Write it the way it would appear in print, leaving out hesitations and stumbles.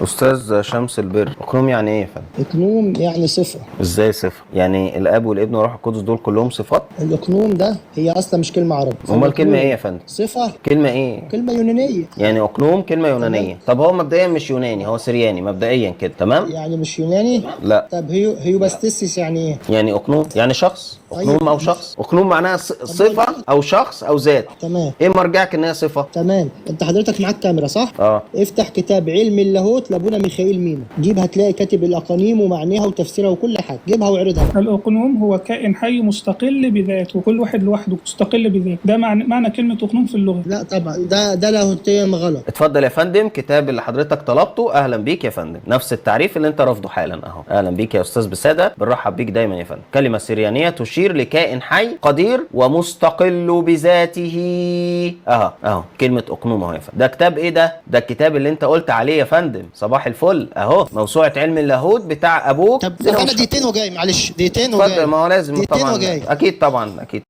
استاذ شمس البر، اقنوم يعني ايه يا فندم؟ اقنوم يعني صفة. ازاي صفة؟ يعني الاب والابن والروح القدس دول كلهم صفات؟ الاقنوم ده هي اصلا مش كلمة عربي. امال كلمة فالأقنوم ايه يا فندم؟ صفة. كلمة ايه؟ كلمة يونانية. يعني اقنوم كلمة يونانية. طب هو مبدئيا مش يوناني، هو سرياني مبدئيا كده، تمام؟ يعني مش يوناني؟ لا. طب هيوباستيسيس يعني ايه؟ يعني اقنوم يعني شخص. طيب. اقنوم او شخص. اقنوم معناها صفة او شخص او ذات. تمام. ايه مرجعك ان هي صفة؟ تمام. انت حضرتك معاك كاميرا صح؟ اه. افتح كتاب علم اللاهوت لابونا ميخائيل مينا، جيب هتلاقي كاتب الاقانيم ومعناها وتفسيرها وكل حاجة، جيبها واعرضها. الأقنوم هو كائن حي مستقل بذاته، كل واحد لوحده مستقل بذاته، ده معنى كلمة أقنوم في اللغة. لا طبعا ده لاهوتيا غلط. اتفضل يا فندم، كتاب اللي حضرتك طلبته. اهلا بيك يا فندم، نفس التعريف اللي انت رافضه حالا اهو. اهلا بيك يا استاذ بساده، بنرحب بيك دايما يا فندم. كلمة سريانيه تشير لكائن حي قدير ومستقل بذاته. اهو اهو كلمة اقنوم اهو يا فندم. ده كتاب ايه ده؟ ده الكتاب اللي انت قلت عليه يا فندم، صباح الفل اهو، موسوعة علم اللاهوت بتاع ابوك. طب انا دقيقتين وجاي، معلش دقيقتين اتفضل. وجاي. ما هو لازم دقيقتين طبعا وجاي. اكيد طبعا اكيد.